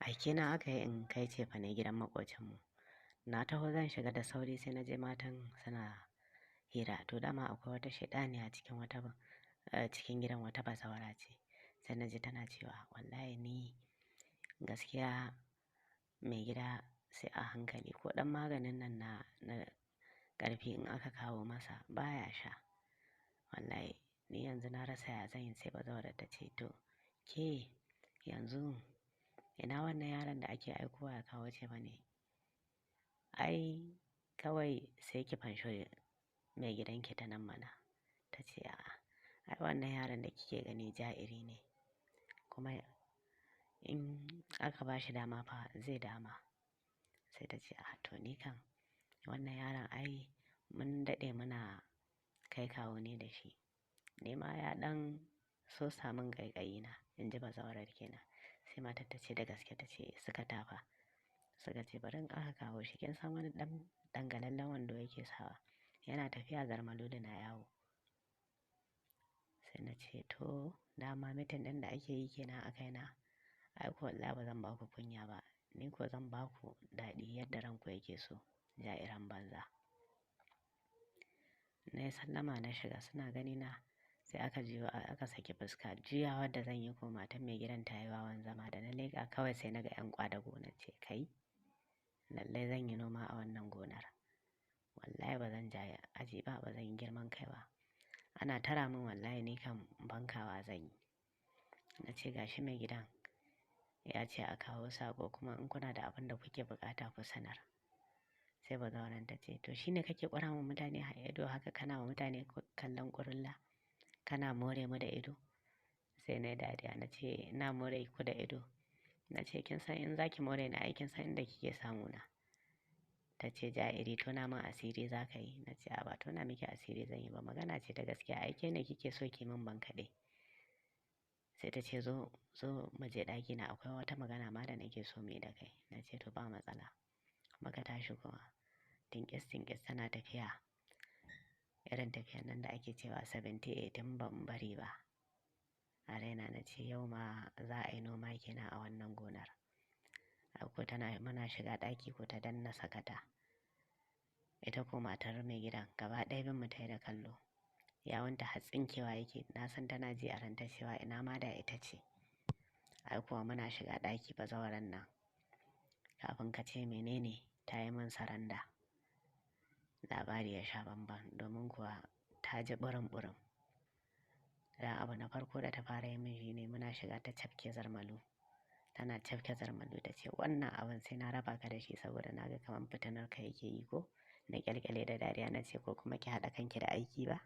Aike na aka yi in kai cefane gidan maƙocinmu. Na taho zan shiga da sauri sai na je matan suna hira. To dama akwai wata shaiɗaniya cikin wata cikin gidan, wata bazawara ce. Sai na ji tana cewa wallahi ni gaskiya mai gida sai a hankali, ko ɗan maganin nan na ƙarfi in aka kawo masa baya sha. Wallahi ni yanzu na rasa ya zan yi. Sai bazawarar ta ce to ke yanzu ina wannan yaron da ake aikowa ya kawo cefane? Ai kawai sai ki fanshi mai gidanki ta nan mana. Ta ce a'a, ai wannan yaron da kike gani ja'iri ne, kuma in aka ba shi dama fa zai dama. Sai ta ce a to ni kam wannan yaron ai mun daɗe muna kai kawo ne da shi. Ni ma ya ɗan so samun ƙaiƙayi na, in ji bazawarar kenan. Sai matar ta ce da gaske? Ta ce suka tafa. Suka ce bari in aka kawo shi, kin san wani ɗan dangalallen wando yake sawa. Yana tafiya zarmalulu na yawo. Sai na ce to dama meeting ɗin da ake yi kenan a kaina. Ai ko wallahi ba zan ba ku kunya ba. Ni ko zan ba ku daɗi yadda ranku yake so. Ja'iran banza. Na yi sallama na shiga, suna ganina sai aka juyo aka saki fuska. Juyawar da zan yi ko matan mai gidan ta yi wawan zama, da na leƙa kawai sai na ga 'yan ƙwadago. Na ce kai lallai zan yi noma a wannan gonar. Wallahi ba zan ja aji ba, ba zan yi girman kai ba. Ana tara min wallahi ni kam bankawa zan yi. Na ce gashi mai gidan ya ce a kawo saƙo, kuma in kuna da abin da kuke buƙata ku sanar. Sai bazawaran ta ce to shine kake ƙura wa mutane ido haka, kana wa mutane kallon ƙurulla, kana more mu da ido. Sai na yi dariya na ce ina more ku da ido? Na ce kin san in zaki more ni ai kin san inda kike samu na. Ta ce ja'iri, tona min asiri za ka yi? Na ce a ba tona miki asiri zan yi ba, magana ce ta gaskiya, ai ke ne kike so ki min bankaɗe. Sai ta ce zo zo mu je ɗakina, akwai wata magana ma da nake so mu yi da kai. Na ce to ba matsala. Muka tashi kuma tinkis tinkis tana tafiya irin tafiyan nan da ake cewa 70-18, ban bari ba. A raina na ce yau ma za a yi noma kenan a wannan gonar. Ko tana muna shiga ɗaki ko ta danna sakata. Ita ko matar mai gidan gaba ɗaya bin mu ta yi da kallo. Yawunta har tsinkewa yake. Na san tana ji a ranta cewa ina ma da ita ce. Ai kuwa muna shiga ɗaki bazawaran nan kafin ka ce menene ta yi min saranda. Labari ya sha bamban, domin kuwa ta ji ɓurin ɓurin. Dan abu na farko da ta fara yi min shine muna shiga ta cafke zarmalu. Tana cafke zarmalu ta ce wannan abin sai na raba ka da shi saboda na ga kamar fitinar ka yake yi ko. Na ƙyalƙyale da dariya na ce ko kuma ki haɗa kanki da aiki ba.